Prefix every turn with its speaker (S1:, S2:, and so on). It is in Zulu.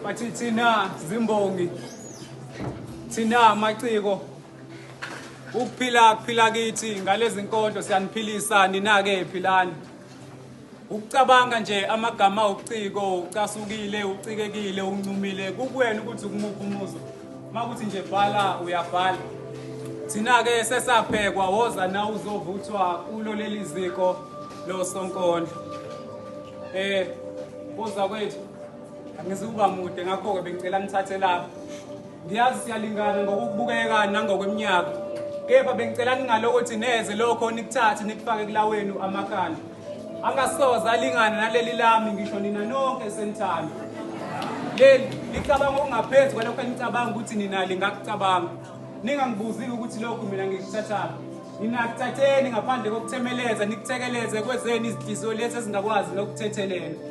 S1: Bathi thina zimbongi, thina maciko, ukuphila kuphila kithi ngalezi nkondlo siyaniphilisa nina-ke philani. Ukucabanga nje amagama uciko ucasukile ucikekile uncumile kukuwena ukuthi ukumuphi umuzwa. Makuthi nje bhala uyabhala. Thina ke sesaphekwa woza na uzovuthwa kulo leli ziko losonkondlo. Eh buza kwethu angizukuba mude ngakho-ke bengicela nithathe lapho. Ngiyazi siyalingana ngokubukeka nangokweminyaka. Kepha bengicela ningalokothi neze lokho nikuthathe nikufake kulawenu amakhanda. Angasoze alingana naleli lami ngisho nina nonke senithanda. Leli licabanga okungaphezu kwalokho enicabanga ukuthi nina lingakucabanga. Ningangibuzi ukuthi lokhu mina ngikuthathaphi. Nina kuthatheni ngaphandle kokuthemeleza nikuthekeleze kwezeni izinhliziyo lezi ezingakwazi nokuthethelela.